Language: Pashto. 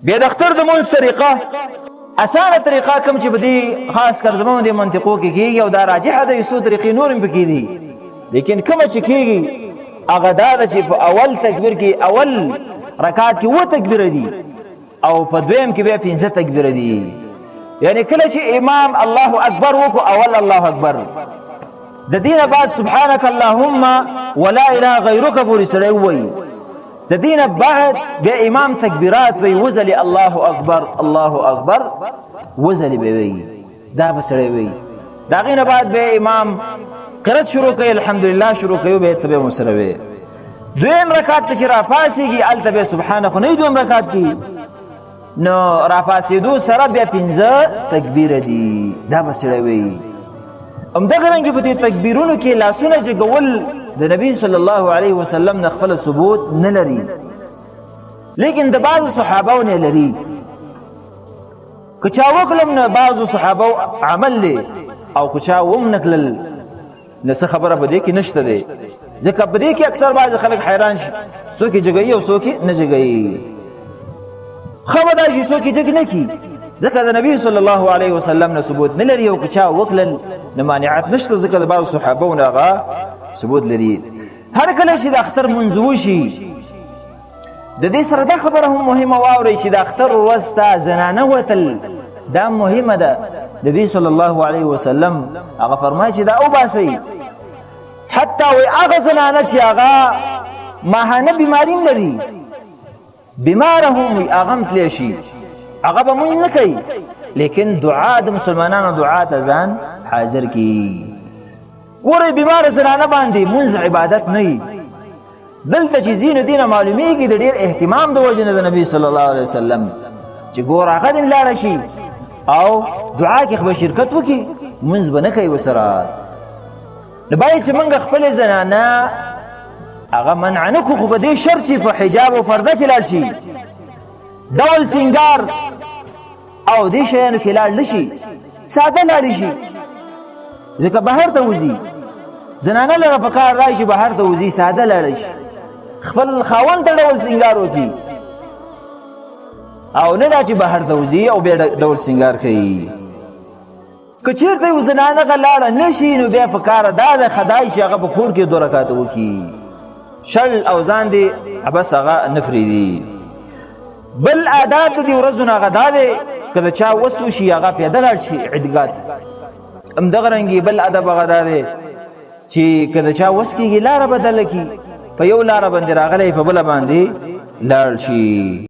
بیا د اختر د مونځ طریقه، اسانه طریقه کوم چې په دې خاص کر زمونږ دې منطقو کې کېږي، او دا راجحه ده، څو طریقې نور هم پکې دي، لیکن کومه چې کېږي هغه دا ده چې په اول تکبیر کې، اول رکعت کې اووه تکبیره دي، او په دویم کې بیا پنځه تکبیره دي. یعنی کله چې امام الله اکبر وکړو، اول الله اکبر، د دې نه بعد سبحانك اللهم ولا اله غیرک پورې سړی ووایي. د دې نه بعد بیا امام تکبیرات وایي، وځلې الله اکبر الله اکبر وځلې به وایي، دا به سړی وایي. د هغې نه بعد بیا امام قرات شروع کوي، الحمدلله شروع کوي، بیا ته به سره وایي. دویم رکعت ته چې راپاڅېږي، هلته بیا سبحانه خو نه وي دویم رکعت کې، نو راپاڅېدو سره بیا پنځه تکبیره دي، دا به سړی وایي. همدغه رنګې په دې تکبیرونو کې لاسونه جګول د نبی صلی الله علیه وسلم نه خپل ثبوت نه لري، لیکن د بعضو صحابو نه لري. که چا وکړم نه بعضو صحابو عمل دی، او که چا وم نه کړل نو څه خبره په دې کې نشته دی، ځکه په دې کې اکثر بعضې خلک حیران شي، څوک یې جګوي او څوک یې نه جګوي. ښه به دا شي څوک یې جګ نه کړي، ځکه د نبی صلی الله علیه وسلم نه ثبوت نه لري، او که چا وکړل نو مانعت نشته، ځکه د بعضو صحابو نه هغه ثبوت لري. هر کله چې د اختر مونځ وشي، د دې سره دا خبره هم مهمه واورئ چې د اختر ورځ ته زنانه وتل دا مهمه ده. نبی صلی الله علیه وسلم هغه فرمایي چې دا وباسئ، حتی وایي هغه زنانه چې هغه ماهانه بیماري لري، بیماره هم وي، هغه هم تللی شي، هغه به مونږ نه کوي، لیکن دعا د مسلمانانو دعا ته ځان حاضر کړي. ګورئ بیماره زنانه باندې مونځ عبادت نه وي. دلته چې ځینو دینه معلومیږي د ډېر اهتمام د وجې نه د نبی صلی الله علیه وسلم چې ګوره هغه دې لاړه شي او دعا کې خو به شرکت وکړي، مونځ به نه کوي ورسره. نو باید چې موږ خپلې زنانه هغه منع نه کړو، خو په دې شرط چې په حجاب او پرده کې لاړ شي، ډول سینګار او دې شیانو کې لاړ نه شي، ساده لاړ شي، ځکه بهر ته وځي. زنانه لره په کار راشي بهر ته وځي، ساده لاړ شي، خپل خاوند ته ډول سینګار وکړي، او نه دا چې بهر ته وځي او بیا ډول سینګار کوي. که چېرته یو زنانه هغه لاړه نه شي، نو بیا په کار دا ده خدای شي هغه په کور کې دوه رکعاته وکړي، شل او ځان دې بس هغه نه پرېږدي. بل آداب د دې ورځو نه هغه دا دی که د چا وس وشي هغه پیاده لاړ شي عیدګاه ته. همدغه رنګې بل ادب هغه دا دی چې که د چا وس کېږي لاره بدله کړي، په یو لاره باندې راغلی په بله باندې لاړ شي.